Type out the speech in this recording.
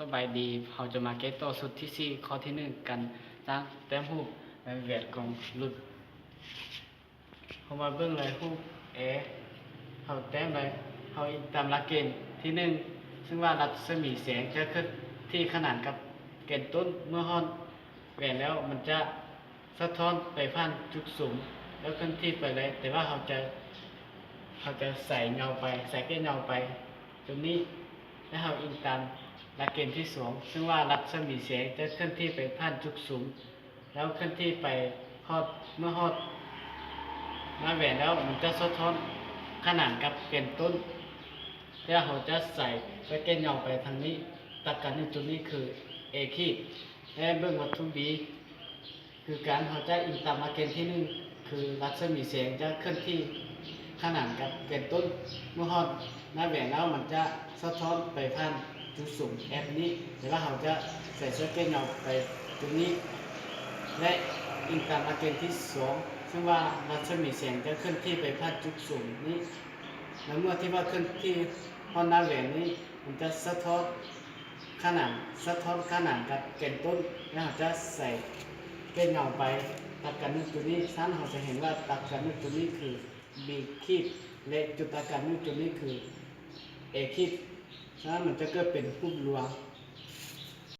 ສະບາຍດີ, ເຮົາຈະມາແກ້ຕໍ່ຊຸດທີສີ່ ຂໍ້ທີໜຶ່ງ ການສ້າງແຕ້ມຮູບແວນຂອງຫຼຸດ. ເຮົາມາເບິ່ງເລີຍ ຮູບ A ເຮົາແຕ້ມເລີຍ. ເຮົາອີງຕາມຫຼັກເກນທີໜຶ່ງ ເຊິ່ງວ່າລັດສະໝີແສງຈະເຄື່ອນທີ່ຂະໜານກັບແກນຕົ້ນ. ເມື່ອຮອດແຫວນແລ້ວ ມັນຈະສະທ້ອນໄປຜ່ານຈຸດສຸມ ແລ້ວເຄື່ອນທີ່ໄປເລີຍ, ແຕ່ວ່າເຮົາຈະ ເຮົາຈະໃສ່ເຫງົາໄປ, ໃສ່ແກ່ເຫງົາໄປ ຕົງນີ້ ແລະ ເຮົາອີງຕາມຫຼັກເກນທີສອງ ເຊິ່ງວ່າລັດສະໝີແສງຈະເຄື່ອນທີ່ໄປຜ່ານຈຸດສຸມ ແລ້ວເຄື່ອນທີ່ໄປຮອດ ເມື່ອຮອດໜ້າແຫວນແລ້ວ ມັນຈະສະທ້ອນຂະໜານກັບແກນຕົ້ນ ແລ້ວເຮົາຈະໃສ່ ໃສ່ແກ່ເຫງົາໄປທາງນີ້. ຫຼັກການໜຶ່ງຈຸດນີ້ຄື A ຂີດ ແລະ ເບິ່ງວັດຖຸ B ຄືກັນ, ເຮົາຈະອີງຕາມຫຼັກເກນທີໜຶ່ງ ຄືລັດສະໝີແສງຈະເຄື່ອນທີ່ຂະໜານກັບແກນຕົ້ນ. ເມື່ອຮອດໜ້າແຫວນແລ້ວ ມັນຈະສະທ້ອນໄປຜ່ານຈຸດສຸມ F ນີ້, ແຕ່ວ່າເຮົາຈະໃສ່ເສື້ອແກ່ເຫງົາໄປຈຸດນີ້ ແລະ ອີງຕາມຫຼັກເກນທີສອງ ເຊິ່ງວ່າລັດສະໝີແສງຈະເຄື່ອນທີ່ໄປຜ່ານຈຸດສຸມນີ້ ແລະ ເມື່ອທີ່ວ່າເຄື່ອນທີ່ຮອດໜ້າແຫວນນີ້ ມັນຈະສະທ້ອນຂະໜານ ສະທ້ອນຂະໜານກັບແກນຕົ້ນ ແລະ ເຮົາຈະໃສ່ແກ່ເຫງົາໄປ. ຫຼັກການໜຶ່ງຈຸດນີ້ ຊັ້ນເຮົາຈະເຫັນວ່າຫຼັກການໜຶ່ງຈຸດນີ້ຄື B ຂີດ ແລະ ຈຸດຫຼັກການໜຶ່ງຈຸດນີ້ຄື A ຂີດ. ສະນັ້ນມັນຈະເກີດເປັນຮູບລວງ